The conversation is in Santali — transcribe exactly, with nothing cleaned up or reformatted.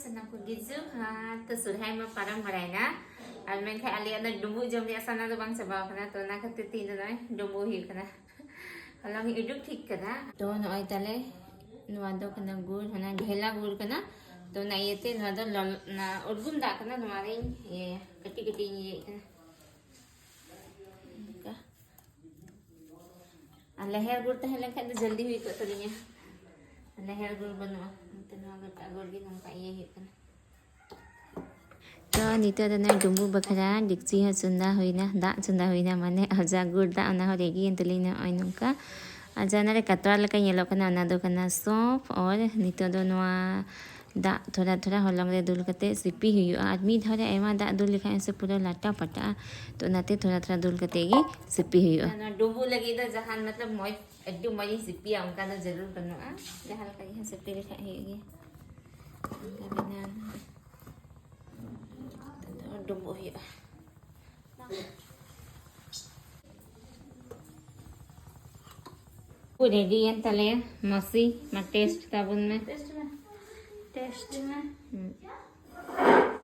ᱥᱟᱱᱟᱢ ᱠᱚ ᱜᱤᱡᱩ ᱦᱟᱸ ᱛᱚ ᱥᱚᱨᱦᱟᱭ ᱢᱟ ᱯᱟᱨᱚᱢ ᱵᱟᱲᱟᱭᱮᱱᱟ, ᱟᱨ ᱢᱮᱱᱠᱷᱟᱱ ᱟᱞᱮᱭᱟᱜ ᱫᱚ ᱰᱩᱸᱵᱩᱜ ᱡᱚᱢ ᱨᱮᱭᱟᱜ ᱥᱟᱱᱟ ᱫᱚ ᱵᱟᱝ ᱪᱟᱵᱟᱣ ᱠᱟᱱᱟ᱾ ᱛᱚ ᱚᱱᱟ ᱠᱷᱟᱹᱛᱤᱨ ᱛᱮ ᱤᱧ ᱫᱚ ᱱᱚᱜᱼᱚᱭ ᱰᱩᱸᱵᱩᱜ ᱦᱩᱭᱩᱜ ᱠᱟᱱᱟ᱾ ᱦᱚᱞᱚᱝ ᱤᱧ ᱩᱰᱩᱠ ᱴᱷᱤᱠ ᱠᱟᱫᱟ᱾ ᱛᱚ ᱱᱚᱜᱼᱚᱭ ᱛᱟᱞᱮ ᱱᱚᱣᱟ ᱫᱚ ᱠᱟᱱᱟ ᱜᱩᱲ, ᱚᱱᱟ ᱰᱷᱮᱞᱟ ᱜᱩᱲ ᱠᱟᱱᱟ᱾ ᱛᱚ ᱚᱱᱟ ᱤᱭᱟᱹᱛᱮ ᱱᱚᱣᱟ ᱫᱚ ᱞᱚᱞ-, ᱚᱱᱟ ᱩᱨᱜᱩᱢ ᱫᱟᱜ ᱠᱟᱱᱟ, ᱱᱚᱣᱟ ᱨᱤᱧ ᱤᱭᱟᱹᱭᱟ, ᱠᱟᱹᱴᱤᱡ ᱠᱟᱹᱴᱤᱡ ᱤᱧ ᱤᱭᱟᱹᱭᱮᱫ ᱠᱟᱱᱟ᱾ ᱚᱱᱠᱟ᱾ ᱟᱨ ᱞᱮᱦᱮᱨ ᱜᱩᱲ ᱛᱟᱦᱮᱸ ᱞᱮᱱᱠᱷᱟᱱ ᱫᱚ ᱡᱚᱞᱫᱤ ᱦᱩᱭ ᱠᱚᱜ ᱛᱟᱹᱞᱤᱧᱟ᱾ ᱞᱮᱦᱮᱨ ᱜᱩᱲ ᱵᱟᱹᱱᱩᱜᱼᱟ, ᱚᱱᱟᱛᱮ ᱱᱚᱣᱟ ᱜᱚᱴᱟ ᱜᱩᱲ ᱜᱮ ᱱᱚᱝᱠᱟ ᱤᱭᱟᱹ ᱦᱩᱭᱩᱜ ᱠᱟᱱᱟ᱾ ᱛᱚ ᱱᱤᱛᱚᱜ ᱫᱚ ᱱᱚᱜᱼᱚᱭ ᱰᱩᱸᱵᱩᱜ ᱵᱟᱠᱷᱨᱟ ᱰᱮᱠᱪᱤ ᱦᱚᱸ ᱪᱚᱸᱫᱟ ᱦᱩᱭᱱᱟ, ᱫᱟᱜ ᱪᱚᱸᱫᱟ ᱦᱩᱭᱱᱟ, ᱢᱟᱱᱮ ᱟᱡᱟ ᱜᱩᱲ ᱫᱟᱜ ᱚᱱᱟ ᱦᱚᱸ ᱨᱮᱰᱤᱭᱮᱱ ᱛᱟᱹᱞᱤᱧᱟ ᱱᱚᱜᱼᱚᱭ ᱱᱚᱝᱠᱟ᱾ ᱟᱨ ᱡᱟᱦᱟᱸ ᱨᱮ ᱠᱟᱛᱨᱟ ᱞᱮᱠᱟ ᱧᱮᱞᱚᱜ ᱠᱟᱱᱟ, ᱚᱱᱟ ᱫᱚ ᱠᱟᱱᱟ ᱥᱚᱸᱯᱷ᱾ ᱟᱨ ᱱᱤᱛᱚᱜ ᱫᱚ ᱱᱚᱣᱟ ᱫᱟᱜ ᱛᱷᱚᱲᱟ ᱛᱷᱚᱲᱟ ᱦᱚᱞᱚᱝ ᱨᱮ ᱫᱩᱞ ᱠᱟᱛᱮ ᱥᱤᱯᱤ ᱦᱩᱭᱩᱜᱼᱟ᱾ ᱟᱨ ᱢᱤᱫ ᱫᱷᱟᱣ ᱨᱮ ᱟᱭᱢᱟ ᱫᱟᱜ ᱫᱩᱞ ᱞᱮᱠᱷᱟᱱ ᱥᱮ ᱯᱩᱨᱟᱹ ᱞᱟᱴᱟ ᱯᱟᱴᱟᱜᱼᱟ, ᱛᱚ ᱚᱱᱟᱛᱮ ᱛᱷᱚᱲᱟ ᱛᱷᱚᱲᱟ ᱫᱩᱞ ᱠᱟᱛᱮ ᱜᱮ ᱥᱤᱯᱤ ᱦᱩᱭᱩᱜᱼᱟ᱾ ᱚᱱᱟ ᱰᱩᱸᱵᱩᱜ ᱞᱟᱹᱜᱤᱫ ᱫᱚ ᱡᱟᱦᱟᱱ ᱢᱚᱛᱞᱚᱵ ᱢᱚᱡᱽ, ᱟᱹᱰᱤ ᱢᱚᱡᱽ ᱤᱧ ᱥᱤᱯᱤᱭᱟ ᱚᱱᱠᱟ ᱫᱚ ᱡᱟᱹᱨᱩᱲ ᱵᱟᱹᱱᱩᱜᱼᱟ, ᱡᱟᱦᱟᱸ ᱞᱮᱠᱟ ᱜᱮ ᱦᱟᱸᱜ ᱥᱤᱯᱤ ᱞᱮᱠᱷᱟᱡ ᱦᱩᱭᱩᱜ ᱜᱮᱭᱟ᱾ ᱚᱱᱠᱟ ᱵᱮᱱᱟᱣ ᱮᱱᱟ᱾ ᱰᱩᱸᱵᱩᱜ ᱦᱩᱭᱩᱜᱼᱟ᱾ ᱨᱮᱰᱤᱭᱮᱱ ᱛᱟᱞᱮᱭᱟ ᱢᱟᱹᱥᱤ, ᱢᱟ ᱴᱮᱥᱴ ᱛᱟᱵᱚᱱ ᱢᱮ᱾ ᱴᱮᱥᱴ ᱢᱮ, ᱴᱮᱥᱴ ᱢᱮ᱾ ᱦᱩᱸ᱾